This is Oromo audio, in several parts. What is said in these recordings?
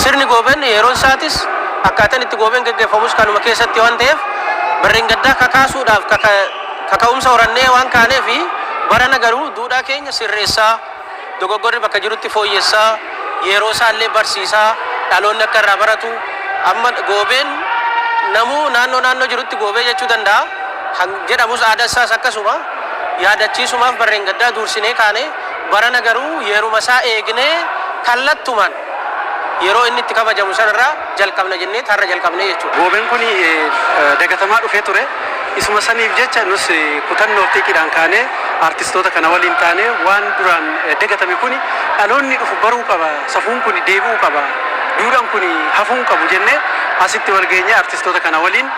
Sirni goobeen yeroon isaatis akkaataan itti goobeen gaggeeffamus kanuma keessatti waan ta'eef barreengaddaa kakaasuudhaaf kaka'umsa horannee waan kaaneef barana garuu duudhaa keenya sirreessaa, dogoggorri bakka jirutti fooyyessaa, yeroo isaallee barsiisaa, dhaloonni akka irraa baratu. Amma goobeen namuu naannoo naannoo jirutti goobee jechuu danda'a. Kan jedhamus aadaa isaas akkasuma yaadachiisumaaf barreengaddaa duursinee kaane. Barana garuu yeruma isaa eegnee kallattumaan yeroo inni itti kabajamu sanarraa jalqabna jennee har'a jalqabne jechuudha. Goobeen kun dagatamaa dhufee ture. Isuma saniif jecha nus kutannoof xiiqiidhaan kaanee artistoota kana waliin taanee waan duraan dagatame kun dhaloonni dhufu baruu qaba, safuun kun deebi'uu qaba, duudhaan kun hafuu hin qabu jennee asitti wal geenyee artistoota kana waliin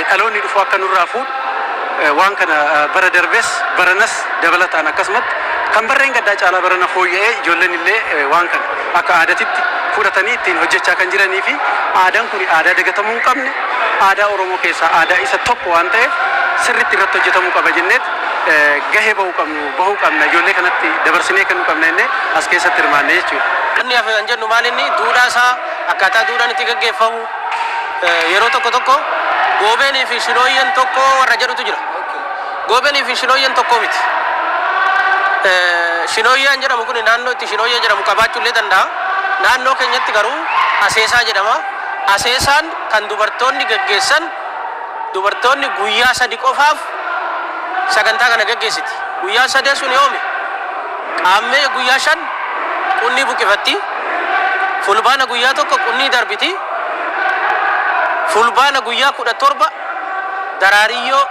dhaloonni dhufu akka nurraa fuudhu waan kana bara darbes baranas dabalataan akkasumatti kan barreen gaddaa caalaa barana fooyya'ee ijoolleen illee waan kana akka aadatitti fudhatanii ittiin hojjechaa kan jiranii fi aadaan kun aadaa dagatamuu hin qabne, aadaa Oromoo keessaa aadaa isa tokko waan ta'eef sirriitti irratti hojjetamuu qaba jenneet gahee bahuu qabnu bahuu qabna, ijoollee kanatti dabarsinee kennuu qabna jennee as keessatti hirmaanne jechuudha. Inni hafe kan jennu maal, inni duudhaa isaa, akkaataa duudhaan itti gaggeeffamu, yeroo tokko tokko goobeenii fi shinooyyeen tokko warra jedhutu jira. Goobeenii fi shinooyyeen tokko miti. Shinooyyaan jedhamu kun naannoo itti shinooyyee jedhamu qabaachuu illee danda'a. Naannoo keenyatti garuu aseesaa jedhama. Aseesaan kan dubartoonni gaggeessan, dubartoonni guyyaa 3 qofaaf sagantaa kana gaggeessiti. Guyyaa sadee sun yoomi? Qaammee guyyaa 5 qunnii buqqifatti. Fulbaana guyyaa 1 qunnii darbiti. Fulbaana guyyaa 17 daraariyyoo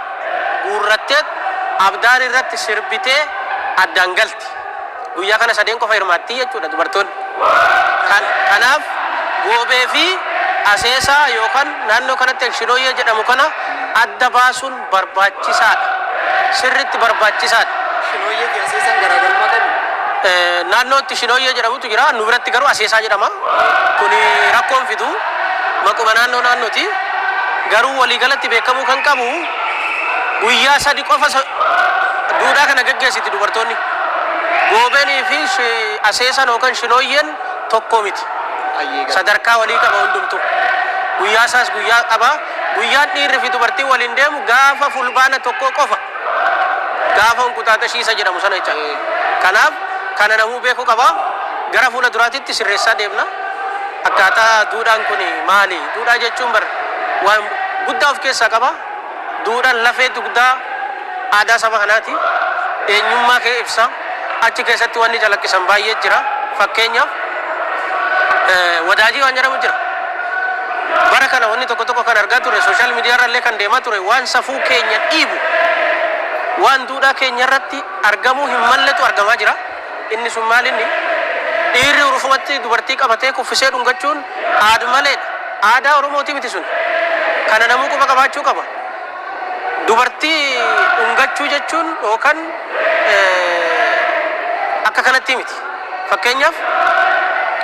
guurratteet abdaar irratti sirbitee addaan galti. Guyyaa kana sadeen qofa hirmaatti jechuudha dubartoonni. Kanaaf goobee fi aseesaa yookaan naannoo kanatti shinooyyee jedhamu kana adda baasuun barbaachisaadha. Sirriitti barbaachisaadha. Shinooyyee fi aseesaan garaagarummaa qabu? Naannoo itti shinooyyee jedhamutu jira. Nu biratti garuu aseesaa jedhama. Kuni rakkoon fidu maquma naannoo naannooti. Garuu waliigalatti beekamuu kan qabu guyyaa 3 qofa duudhaa kana gaggeessiti dubartoonni. Goobeenii fi aseesaan yookaan shinooyyeen tokko miti. Sadarkaa walii qaba hundumtu. Guyyaa isaas guyyaa qaba. Guyyaan dhiirri fi dubartiin waliin deemu gaafa Fulbaana 1 qofa. Gaafa Unquxaaxashii isa jedhamu sana jechaadha. Kanaaf kana namuu beekuu qaba. Gara fuula duraatitti sirreessaa deemna. Akkaataa duudhaan kun maali? Duudhaa jechuun bar waan guddaa of keessaa qaba. Duudhaan lafee dugdaa aadaa saba kanaati. Eenyummaa kee ibsa. Achi keessatti wanni calaqqisan baay'ee jira. Fakkeenyaaf wadaajii waan jedhamu jira. Bara kana wanni tokko tokko kan argaa ture, social media irra illee kan deemaa ture, waan safuu keenya dhiibu, waan duudhaa keenya irratti argamuu hin malletu argamaa jira. Inni sun maal inni? Dhiirri urufumatti dubartii qabatee kuffisee dhungachuun aad maleedha. Aadaa Oromooti miti sun. Kana namuu quba qabaachuu qaba. Dubartii dhungachuu jechuun yookaan akka kanatti miti. Fakkeenyaaf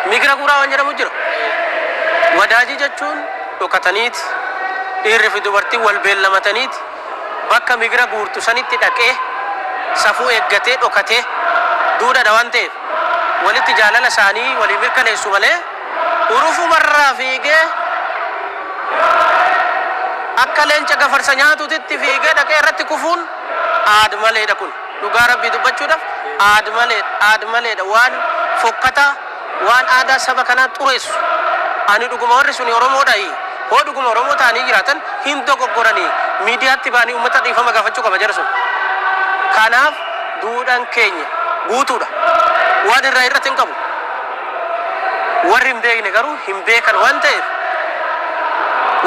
migira guuraa waan jedhamu jira. Wadaajii jechuun dhokataniiti dhiirri fi dubartiin wal beellamataniiti bakka migira guurtu sanitti dhaqee safuu eeggatee dhokatee duudhadha waan ta'eef walitti jaalala isaanii walii mirkaneessu malee urufumarraa fiigee akka leenca gafarsa nyaatutitti fiigee dhaqee irratti kufuun aad maleedha kun. Dhugaa Rabbii dubbachuudhaaf aad maleedha, aad maleedha, waan fokkataa, waan aadaa saba kanaa xureessu. Ani dhuguma warri suni Oromoodhaayi? Hoo dhuguma Oromoo ta'anii jiraatan hin dogoggoranii miidiyaatti ba'anii uummata dhiifama gaafachuu qaba jara sun. Kanaaf duudhaan keenya guutuudha. Waan irraa hir'ate hin qabu. Warri hin beekne garuu hin beekan waan ta'eef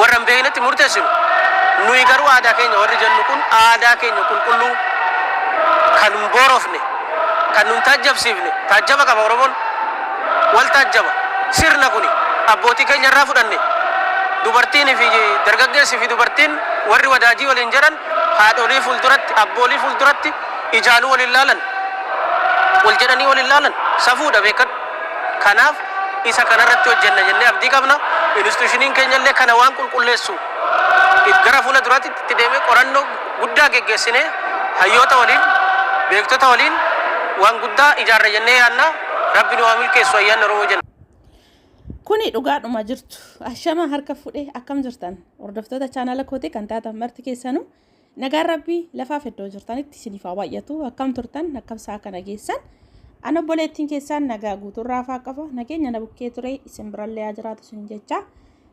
warra hin beeknetti murteessinu. Nuyi garuu aadaa keenya warri jennu kun aadaa keenya qulqulluu kan hin boorofne, kan nun taajjabsiifne, taajjaba qaba Oromoon. Wal taajjaba. Sirna kuni abbootii keenya irraa fudhanne. Dubartiin fi dargaggeessi fi dubartiin warri wadaajii waliin jedhan haadholii fuulduratti, abboolii fuulduratti ijaanuu wal hin laalan. Wal jedhanii wal hin laalan. Safuudha, beekadhu. Kanaaf isa kanarratti hojjenna jennee abdii qabna. Institushiniin keenya illee kana waan qulqulleessu gara fuula duraatti itti deemee qorannoo guddaa geggeessinee hayyoota waliin, beektota waliin waan guddaa ijaarra jennee yaadna. Rabbi nu haa milkeessu, ayyaanni Oromoo jenna. Kuni dhugaadhuma jirtu. Ashama harka fuudhee akkam jirtan? Hordoftoota chaanala kootii kan taatan marti keessanuu nagaan rabbii lafaaf iddoo jirtanitti isiniif haa baay'atu. Akkam turtan? Akkam sa'a kana geessan? An obboleettiin keessaan nagaa guutuurraa afaa qaba. Nageenya na bukkee ture isin birallee haa jiraatu isin jecha.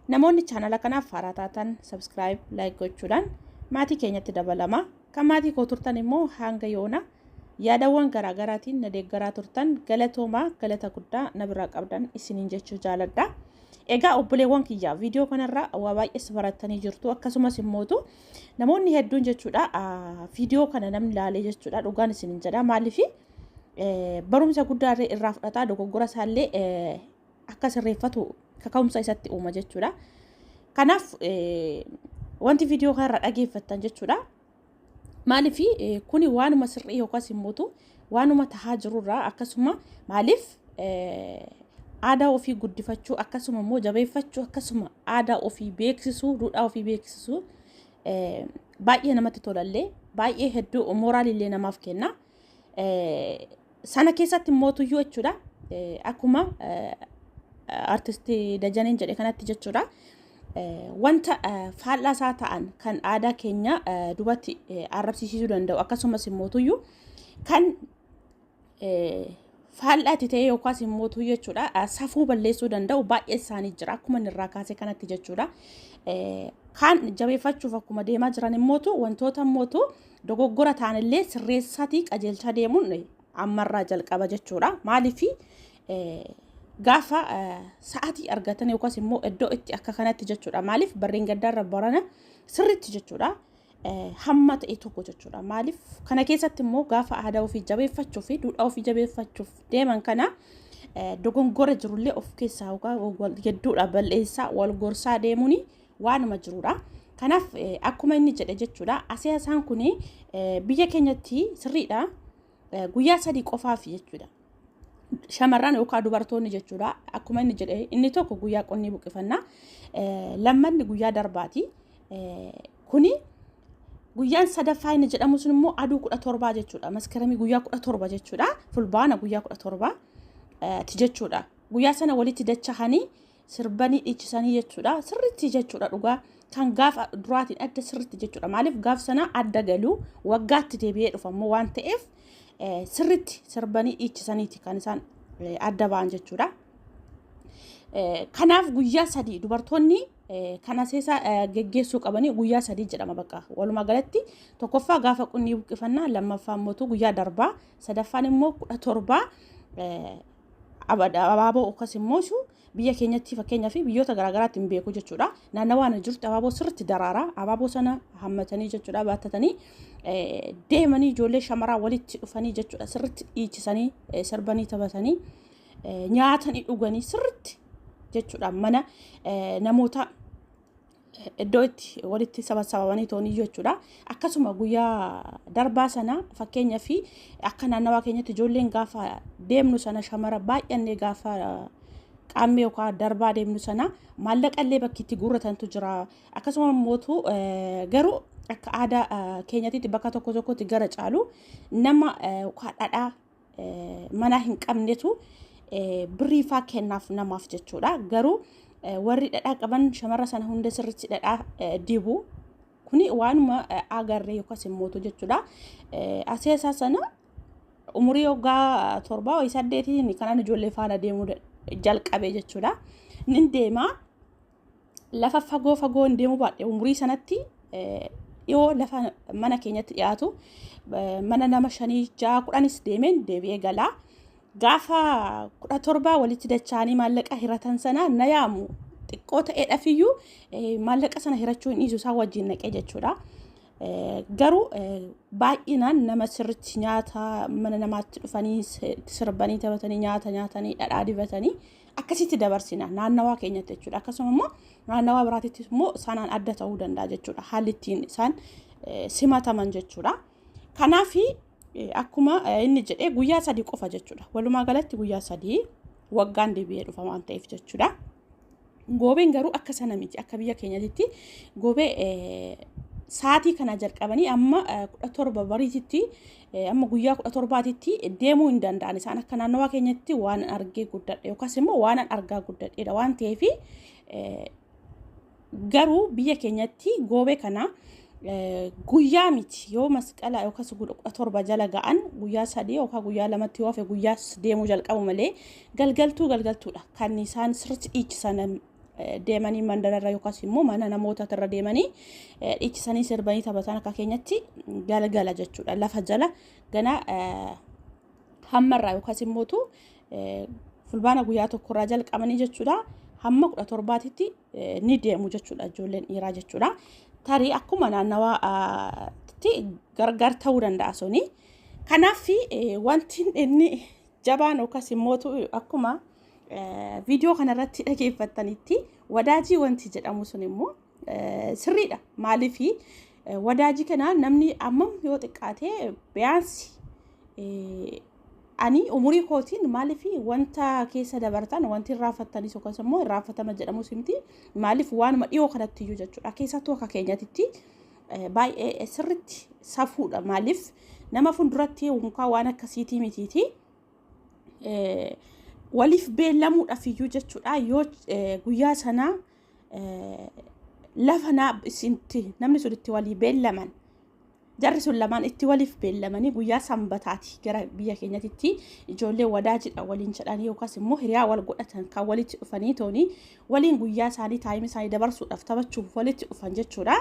Namoonni chaanala kanaaf haaraa taatan subscribe, like gochuudhaan maatii keenyatti dabalama. Kan maatii koo turtan immoo hanga yoona yaadawwan garaagaraatiin na deeggaraa turtan galatoomaa, galata guddaa na biraa qabdan isiniin jechuu jaaladha. Egaa obboleewwan kiyyaa, viidiyoo kanarraa waa baay'ees barattanii jirtu. Akkasumas immootu namoonni hedduun jechuudha, viidiyoo kana namni ilaalee jechuudha, dhugaan isiniin jedha, maaliif barumsa guddaa irraa fudhataa, dogoggora isaallee akka sirreeffatu kaka'umsa isatti uuma jechuudha. Kanaaf wanti viidiyoo kanarraa dhageeffattan jechuudha. Maaliif kuni waanuma sirrii yookaas immootu waanuma tahaa jirurraa, akkasuma maaliif aadaa ofii guddifachuu, akkasuma immoo jabeeffachuu, akkasuma aadaa ofii beeksisuu, duudhaa ofii beeksisuu baay'ee namatti tolallee, baay'ee hedduu mooraalillee namaaf kenna. Sana keessatti mootuyyuu jechuudha, akkuma artistii Dajaneen jedhe kanatti jechuudha. Wanta faallaa isaa ta'an kan aadaa keenya dubatti arrabsiisuu danda'u, akkasumas immootuyyuu kan faallaatti ta'e yookaas immootu jechuudha safuu balleessuu danda'u baay'ee isaanii jira, akkuma inni irraa kaase kanatti jechuudha. Kaan jabeeffachuuf akkuma deemaa jiran immootu wantoota immootu dogoggora ta'anillee sirreessaatii qajeelchaa deemuun ammarraa jalqaba jechuudha. Maaliif gaafa sa'aatii argatan yookaas immoo iddoo itti akka kanatti jechuudha. Maaliif barreen gaddaarra barana sirriitti jechuudha. Hamma ta'e tokko jechuudha. Maaliif kana keessatti immoo gaafa aadaa ofii jabeeffachuu fi duudhaa ofii jabeeffachuuf deeman kana dogongora jirullee of keessaa yookaan hedduudha balleessaa wal gorsaa deemuun waanuma jirudha. Kanaaf akkuma inni jedhe jechuudha, asee isaan kun biyya keenyatti sirriidha. Guyyaa 3 qofaaf jechuudha. Shamarran yookaan dubartoonni jechuudha. Akkuma inni jedhe, inni tokko guyyaa qonnii buqqifannaa, lammanni guyyaa darbaati. Kuni guyyaan sadaffaa inni jedhamu sun immoo aduu 17 jechuudha. Maskaramii guyyaa 17 jechuudha. Fulbaana guyyaa 17 ti jechuudha. Guyyaa sana walitti dachahanii sirbanii dhiichisanii jechuudha. Sirriitti jechuudha, dhugaa kan gaafa duraatiin adda sirriitti jechuudha. Maaliif gaaf sana adda galuu waggaatti deebi'ee dhufa immoo waan ta'eef sirriitti sirbanii dhiichisaniiti kan isaan adda ba'an jechuudha. Kanaaf guyyaa 3 dubartoonni kana seesa geggeessuu qabanii guyyaa 3 jedhama bakka. Walumaa galatti tokkoffaa gaafa qunnii buqqifannaa, lammaffaa immoo guyyaa darbaa, sadaffaan immoo 17 abaaboo akkas immoo biyya keenyatti fakkeenyaa fi biyyoota garaagaraatti hin beeku jechuudha. Naannawaan jirtu abaaboo sirriitti daraara. Abaaboo sana hammatanii jechuudha, baattatanii deemanii, ijoollee shamaraa walitti dhufanii jechuudha, sirriitti dhiichisanii, sirbanii, taphatanii, nyaatanii, dhuganii sirriitti jechuudha, mana namoota iddoo itti walitti sababanii toonii jechuudha. Akkasuma guyyaa darbaa sana fakkeenya fi akka naannawaa keenyatti ijoolleen gaafa deemnu sana, shamara baay'annee gaafa qaammee yookaan darbaa deemnu sana, maallaqa illee bakki itti guurratantu jira. Akkasuma mootu garuu akka aadaa keenyatti bakka tokko tokkotti gara caalu nama yookaan dhadhaa mana hin qabnetu birrii faa kennaaf namaaf jechuudha. Garuu warri dhadhaa qaban shamarra sana hunda sirriitti dhadhaa dibu. Kuni waanuma agarree yookaas immoo jechuudha. Aseesaa sana umurii waggaa 7 wayi 8 kanan ijoollee faana deemuu jalqabe jechuudha. Nin deemaa, lafa fagoo fagoo hin deemuu baadhe, umurii sanatti dhiyoo lafa mana keenyatti dhiyaatu mana nama 5, 6, 10s deemeen deebi'ee galaa. Gaafa 17 walitti dacha'anii maallaqa hiratan sana na yaamu. Xiqqoo ta'eedhafiyyuu maallaqa sana hirachuu hin dhiisu, isaan wajjin naqee jechuudha. Garuu baay'inaan nama sirriitti nyaata mana namaatti dhufanii sirbanii, taphatanii, nyaata nyaatanii, dhadhaa dibatanii akkasitti dabarsina naannawaa keenyatti jechuudha. Akkasuma immoo naannawaa biraatitti immoo sanaan adda ta'uu danda'a jechuudha. Haalli ittiin isaan simataman jechuudha. Kanaaf akkuma inni jedhee guyyaa 3 qofa jechuudha. Walumaa galatti guyyaa 3 waggaan deebi'ee dhufa waan ta'eef jechuudha. Goobeen garuu akka sana miti. Akka biyya keenyatti goobee Sa'aatii kana jalqabanii amma 17 bariititti, amma guyyaa 17tti deemuu hin danda'an. Isaan akka naannawaa keenyatti waan argee guddadhe yookaas immoo waan argaa guddadheedha waan ta'eef, garuu biyya keenyatti goobee kana guyyaa miti, yoo masqala yookaas 17 jala ga'an guyyaa 3 yookaan guyyaa 2tti yoo hafe guyyaa deemuu jalqabu malee, galgaltuu galgaltuudha kan isaan sirriitti dhiichisan, deemanii mandararra yookaas immoo mana namootatirra deemanii dhiichisanii sirbanii taphatan. Akka keenyatti galgala jechuudha. Lafa jala gana hammarraa yookaas immootu fulbaana guyyaa 1rraa jalqabanii jechuudha, hamma 17tti ni deemu jechuudha ijoolleen dhiiraa jechuudha. Tarii akkuma naannawaatti gargar ta'uu danda'a suni. Kanaaf wanti inni jabaan yookaas immootu akkuma viidiyoo kanarratti dhageeffattanitti wadaajii wanti jedhamu sun immoo sirriidha. Maaliif wadaajii kana namni ammam yoo xiqqaate biyaansi ani umurii kootiin, maaliif wanta keessa dabartan wanti irraanfattanis yookaas immoo irraanfatama jedhamus miti, maaliif waanuma dhiyoo kanatti iyyuu jechuudha. Keessattuu akka keenyatitti baay'ee sirritti safuudha. Maaliif nama fuulduratti unkaa waan akkasiitii mitiiti. Waliif beellamuudhaaf iyyuu jechuudha, yoo guyyaa sanaa lafa naa isinti namni sun itti walii beellaman, jarri sun lamaan itti waliif beellamanii guyyaa sanbataati gara biyya keenyatitti ijoollee wadaajidha waliin jedhanii yookaas immoo hiriyaa wal godhatan kan walitti dhufanii tooni waliin guyyaa isaanii time isaanii dabarsuudhaaf, taphachuuf walitti dhufan jechuudha.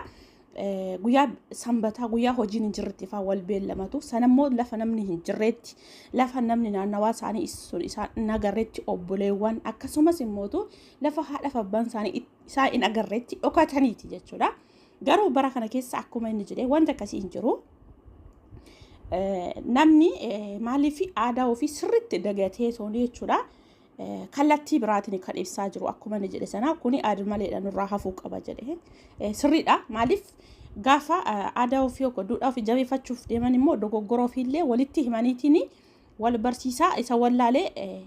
Guyyaa sanbataa, guyyaa hojiin hin jirretti faa wal beellamatu. Sanammoo lafa namni hin jirreetti, lafa namni naannawaa isaanii sun isaan hin agarreetti, obboleewwan akkasumas immootu lafa haadha fi abbaan isaanii isaan hin agarreetti dhokataniiti jechuudha. Garuu bara kana keessa akkuma inni jedhee wanta akkasii hin jiru. Namni maaliif aadaa ofii sirriitti dagatee tooni jechuudha. Kallattii biraatiin kan ibsaa jiru akkuma inni jedhe sana, kuni aadaa maleedha, nurraa hafuu qaba jedhe. Sirriidha. Maaliif gaafa aadaa ofii yookaan duudhaa ofii jabeeffachuuf deeman immoo dogoggora ofiillee walitti himaniitiin wal barsiisaa, isa wallaalee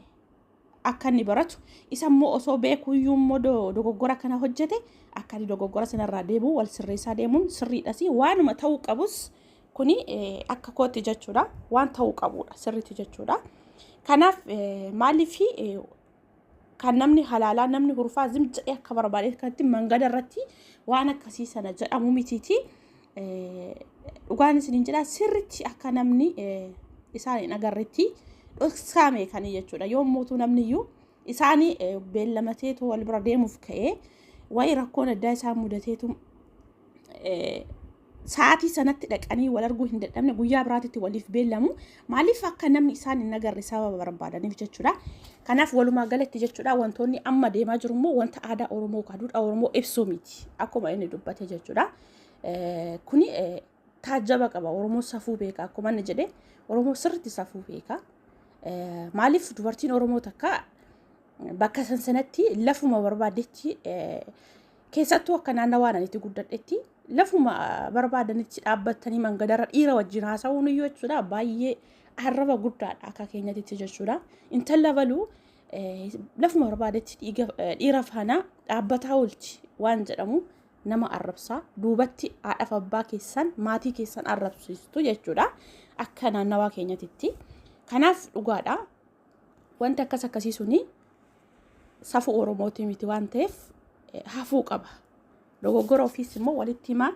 akka inni baratu, isa immoo osoo beekuyyuu immoo dogoggora kana hojjete akka inni dogoggora sanarraa deebi'u wal sirreessaa deemuun sirriidhas, waanuma ta'uu qabus kuni akka kootti jechuudha, waan ta'uu qabudha sirriitti jechuudha. Kanaaf maaliif kan namni halaalaa, namni hurfaa zim jedhee akka barbaade kanatti mangada irratti waan akkasii sana jedhamu mitiiti. Dhugaan isiniin jedhaa, sirriitti akka namni isaan hin agarretti dhoksaame kan jechuudha. Yoo mootuu namni iyyuu isaanii beellamateetu wal bira deemuuf ka'ee waa'ee rakkoon addaa isaan mudateetu sa'aatii sanatti dhaqanii wal arguu hin dadhabne, guyyaa biraatitti waliif beellamu. Maaliif akka namni isaan hin agarre sababa barbaadaniif jechuudha. Kanaaf walumaa galatti jechuudha, wantoonni amma deemaa jiru immoo wanta aadaa Oromoo kan duudhaa Oromoo ibsuu miti akkuma inni dubbate jechuudha. Kuni taajjaba qaba. Oromoo safuu beeka akkuma inni jedhe, Oromoo sirriitti safuu beeka. Maaliif dubartiin Oromoo takka bakka san sanatti lafuma barbaaddetti, keessattuu akka naannawaa ani itti guddadhetti, lafuma barbaadanitti dhaabbatanii mangadarra dhiira wajjin haasa'uun iyyuu jechuudha baay'ee arraba guddaadha akka keenyatitti jechuudha. Intala baluu lafuma barbaadetti dhiira faana dhaabbataa oolti waan jedhamu nama arrabsaa, duubatti haadhaaf abbaa keessan, maatii keessan arrabsiistu jechuudha akka naannawaa keenyatitti. Kanaaf dhugaadha, wanti akkas akkasii suni safuu Oromootii miti waan ta'eef hafuu qaba. Dogoggora ofiis immoo walitti himaa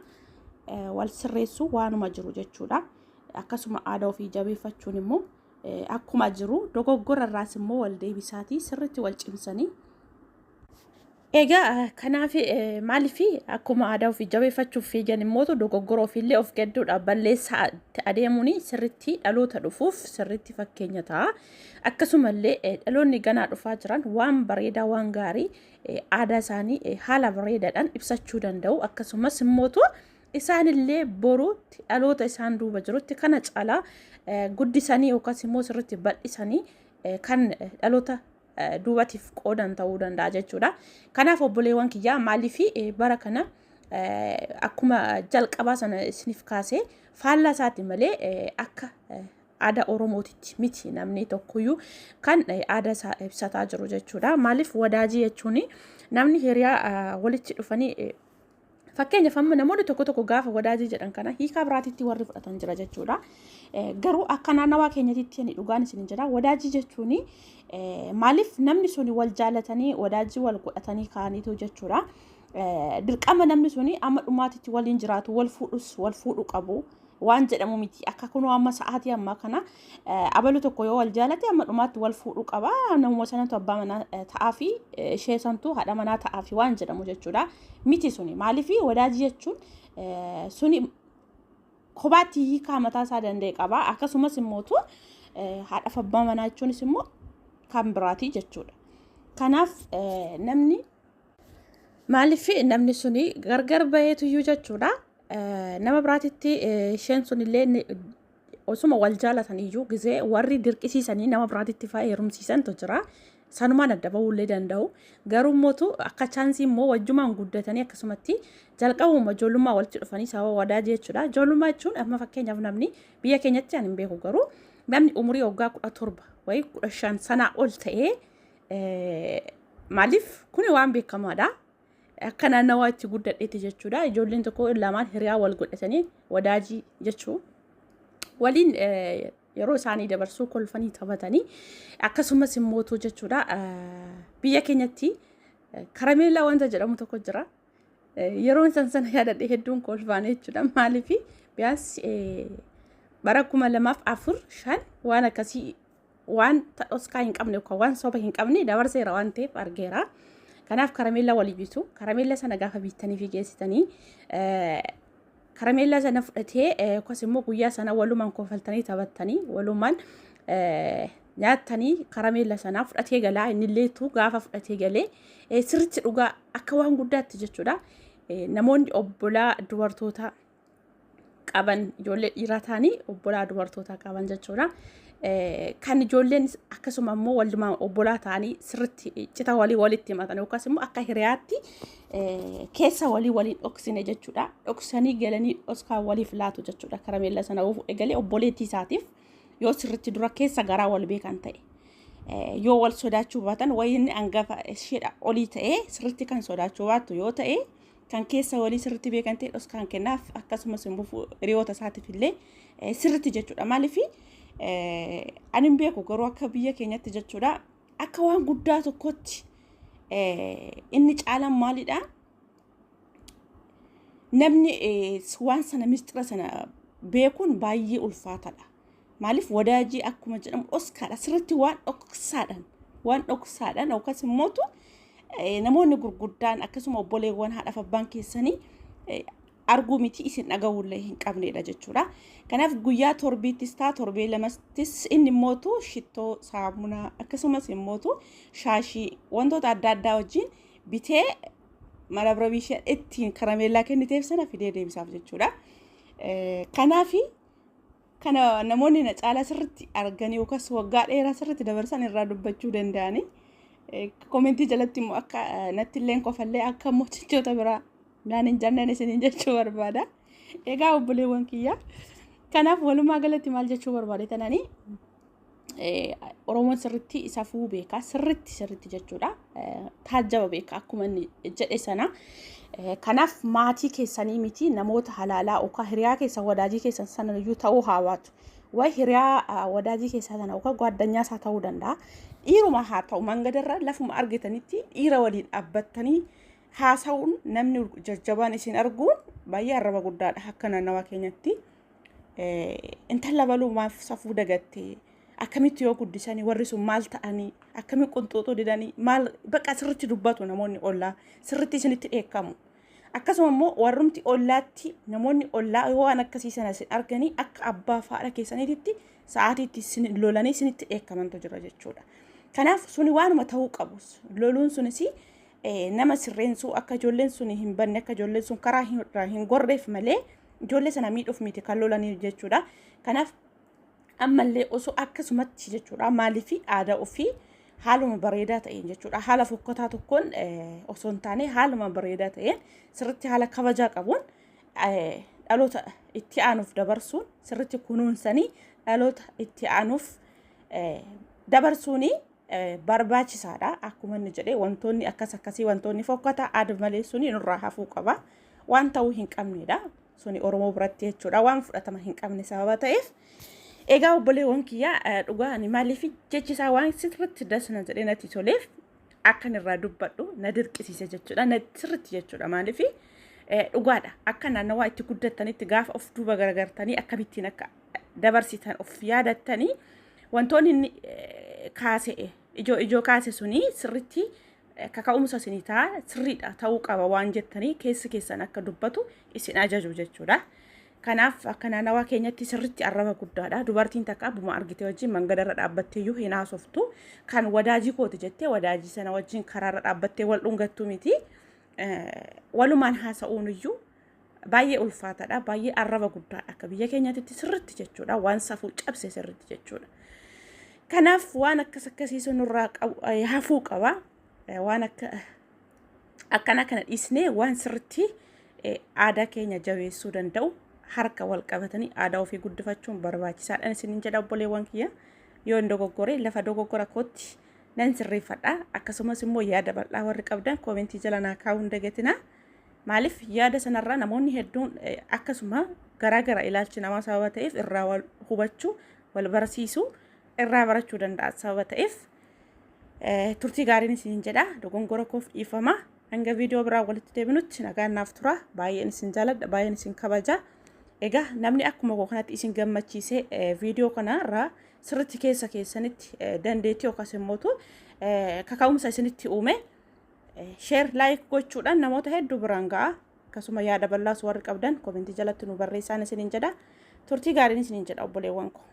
wal sirreessuu waanuma jiru jechuudha. Akkasuma aadaa ofii jabeeffachuun immoo akkuma jiru, dogoggora irraas immoo wal deebisaatii sirriitti wal cimsanii. Egaa kanaaf maaliif akkuma aadaa ofii jabeeffachuuf fiigan immoo dogoggora ofiillee of gadduudha balleessaa adeemuun sirriitti dhaloota dhufuuf sirriitti fakkeenya ta'a. Akkasumallee dhaloonni ganaa dhufaa jiran waan bareedaa, waan gaarii aadaa isaanii haala bareedaadhaan ibsachuu danda'u. Akkasumas immootu isaanillee boruutti dhaloota isaan duuba jirutti kana caalaa guddisanii yookaas immoo sirriitti bal'isanii kan dhaloota duubatiif qoodan ta'uu danda'a jechuudha. Kanaaf obboleewwan kiyyaa, maaliif bara kana akkuma jalqabaa sana isiniif kaasee faallaa isaati malee akka aadaa Oromootitti miti namni tokkoyyuu kan aadaa isaa ibsataa jiru jechuudha. Maaliif wadaajii jechuun namni hiriyaa walitti dhufanii Fakkeenyaaf amma namoonni tokko tokko gaafa wadaajii jedhan kana hiikaa biraatitti warri fudhatan jira jechuudha. Garuu akka naannawaa keenyatitti ani dhugaan isin jira. Wadaajii jechuun maaliif namni suni wal jaalatanii wadaajii wal godhatanii kaaniitu jechuudha. Dirqama namni suni amma dhumaatitti waliin jiraatu, wal fuudhus wal fuudhu qabu waan jedhamu miti. Akka kunoo amma sa'aatii ammaa kana abalu tokko yoo wal jaalate amma dhumaatti wal fuudhuu qaba. Namuma sanatu abbaa manaa ta'aa fi ishee santu haadha manaa ta'aa fi waan jedhamu jechuudha. Miti suni maaliif wadaajii jechuun suni kophaatti hiikaa mataa isaa danda'e qaba. Akkasumas immootu haadhaaf abbaa manaa jechuunis immoo kan biraati jechuudha. Kanaaf namni maaliif namni suni gargar baheetuyyuu jechuudha. Nama biraatitti isheen sun illee osuma wal jaalatan iyyuu gizee warri dirqisiisanii nama biraatitti fa'aa heerumsiisantu jira. Sanumaan adda bahuu illee danda'u. Garuu immoo akka chaansii immoo wajjumaan guddatanii akkasumatti jalqabuma ijoollummaa walitti dhufanii sababa wadaajii jechuudha. Ijoollummaa jechuun amma fakkeenyaaf namni biyya keenyatti ani hin beeku, garuu namni umurii waggaa 17 wayii 15 sanaa ol ta'ee, maaliif kuni waan beekamaadha. Akka naannawaa itti guddadheetti jechuudha. Ijoolleen tokko lamaan hiriyaa wal godhatanii wadaajii jechuu waliin yeroo isaanii dabarsuu, kolfanii taphatanii, akkasumas immootu jechuudha. Biyya keenyatti karameellaa wanta jedhamu tokko jira. Yeroon san sana yaadadhe hedduun kolfaan jechuudha. Maaliif biyaas bara 2004, 5 waan akkasii waan dhoskaa hin qabne yookaan waan soba hin qabne dabarseera waan ta'eef argeera. Kanaaf karameellaa walii bitu. Karameellaa sana gaafa bittanii fi geessitanii karameellaa sana fudhatee, yookaas immoo guyyaa sana walumaan kofaltanii taphattanii walumaan nyaattanii karameellaa sanaa fudhatee galaa. Innilleetu gaafa fudhatee galee sirriitti dhugaa akka waan guddaatti jechuudha. Namoonni obbolaa dubartoota qaban, ijoollee dhiiraa ta'anii obbolaa dubartootaa qaban jechuudha. Kan ijoolleen akkasuma immoo walumaan obbolaa ta'anii sirriitti cita walii walitti himatan yookaas immoo akka hiriyaatti keessa walii waliin dhoksine jechuudha. Dhoksanii galanii dhoskaa waliif laatu jechuudha. Karameella sana yoo fuudhee galee obboleettii isaatiif, yoo sirriitti dura keessa garaa wal beekan ta'e, yoo wal sodaachuu baatan, wayii inni hangafa isheedha olii ta'ee sirriitti kan sodaachuu baattu yoo ta'e, kan keessa walii sirriitti beekan ta'e dhoskaan kennaaf. Akkasumas immoo hiriyoota isaatiif illee sirriitti jechuudha. Maaliif ani hin beeku, garuu akka biyya keenyatti jechuudha akka waan guddaa tokkotti inni caalaan maalidha? Namni waan sana mistira sana beekuun baay'ee ulfaataadha. Maaliif wadaajii akkuma jedhamu dhoskaadha. Sirriitti waan dhoksaadhaan yookaas immootu namoonni gurguddaan akkasuma obboleewwan haadhaaf abbaan keessanii arguu miti isin dhaga'uullee hin qabnedha jechuudha. Kanaaf guyyaa torbiittis ta'a, torbee lamattis inni immootu shittoo, saamunaa, akkasumas immootu shaashii wantoota adda addaa wajjin bitee marabrabii ishee ittiin karameellaa kenniteef sana fidee deebisaaf jechuudha. Kanaafi kana namoonni na caalaa sirriitti arganii yookaas waggaa dheeraa sirriitti dabarsan irraa dubbachuu danda'ani. Koomentii jalatti immoo akka natti illee kofallee akka immoo jechoota biraa naan hin jenneen isiniin jechuu barbaada. Egaa obboleewwan kiyya. Kanaaf walumaa galatti maal jechuu barbaade tananii, Oromoon sirriitti safuu beeka, sirriitti sirriitti jechuudha. Taajjaba beeka akkuma inni jedhe sana. Kanaaf maatii keessanii miti, namoota halaalaa yookaan hiriyaa keessan wadaajii keessan sana iyyuu ta'uu haa baatu. Wayi hiriyaa wadaajii keessaa sana yookaan gwaaddanyaa isaa ta'uu danda'a. Dhiiruma haa ta'u, mangadarra lafuma argitanitti dhiira waliin dhaabbattanii haasa'uun, namni jajjabaan isin arguun baay'ee arraba guddaadha akka naannawaa keenyatti. Intala baluu maaf safuu dagatte? Akkamitti yoo guddisanii warri sun maal ta'anii? Akkamitti qunxuuxuu didanii? Maal bakka sirritti dubbatu namoonni ollaa, sirritti isinitti dheekkamu. Akkasuma immoo warrumti ollaatti namoonni ollaa yoo waan akkasii sana isin arganii akka abbaa fi haadha keessaniititti sa'aatiitti isin lolanii isinitti dheekkamantu jira jechuudha. Kanaaf suni waanuma ta'uu qabu. Loluun sunis nama sirreensuu, akka ijoolleen sun hin banne, akka ijoolleen sun karaa hin gorreef malee ijoollee sana miidhuuf miti kan lolanii jechuudha. Kanaaf ammallee osoo akkasumatti jechuudha, maaliif aadaa ofii haaluma bareedaa ta'een jechuudha, haala fokkataa tokkoon osoo hin taane, haaluma bareedaa ta'een sirritti haala kabajaa qabuun dhaloota itti aanuuf dabarsuun, sirritti kunuunsanii dhaloota itti aanuuf dabarsuuni barbaachisaadha. Akkuma inni jedhe wantoonni akkas akkasii, wantoonni fokkataa aada malee suni nurraa hafuu qaba. Waan ta'uu hin qabnedha. Suni Oromoo biratti jechuudha. Waan fudhatama hin qabne sababa ta'eef. Egaa obboleewwan kiyyaa, dhugaa ani maaliif jechi isaa waan sirriitti dasna jedhee natti toleef akkan irraa dubbadhu na dirqisiise jechuudha. Na sirriitti jechuudha. Maaliif dhugaadha. Akka naannawaa itti guddattanitti gaafa of duuba garagartanii akkamittiin akka dabarsitan of yaadattanii, wantoonni inni kaase, ijoo ijoo kaase suni sirriitti kaka'umsa isinii ta'a, sirriidha, ta'uu qaba waan jettanii keessi keessan akka dubbatu isin ajaju jechuudha. Kanaaf akka naannawaa keenyatti sirriitti arraba guddaadha. Dubartiin takka abbuma argite wajjin mangadarra dhaabbattee iyyuu hin haasoftu. Kan wadaajii kooti jettee wadaajii sana wajjin karaarra dhaabbattee wal dhungattu miti. Walumaan haasa'uun iyyuu baay'ee ulfaataadha. Baay'ee arraba guddaadha. Akka biyya keenyaatti sirriitti jechuudha. Waan safuu cabse sirriitti jechuudha. Kanaaf waan akkas akkasii nurraa hafuu qaba. Waan akka akkana kana dhiisnee waan sirriitti aadaa keenya jabeessuu danda'u harka wal qabatanii aadaa ofii guddifachuun barbaachisaadha isiniin jedha, obboleewwan kiyya. Yoo hin dogoggore lafa dogoggora kootti nan sirreeffadha. Akkasumas immoo yaada bal'aa warri qabdan koomentii jala naa kaa'uu hin dagatinaa. Maaliif yaada sanarraa namoonni hedduun akkasuma garaa gara ilaalchi namaa sababa ta'eef irraa wal hubachuu, wal barsiisuu, irraa barachuu danda'a sababa ta'eef, turtii gaariin isiniin jedha. Dogongora koof dhiifama. Hanga viidiyoo biraa walitti deebinutti nagaan naaf tura. Baay'een isin jaaladha, baay'een isin kabaja. Egaa namni akkuma koo kanatti isin gammachiisee viidiyoo kanarraa sirriitti keessa keessanitti dandeettii yookaas immoo kaka'umsa isinitti uume share, like gochuudhaan namoota hedduu biraan ga'a. Akkasuma yaada bal'aas warri qabdan koomentii jalatti nu barreessaan isiniin jedha. Turtii gaariin isiniin jedha, obboleewwan koo.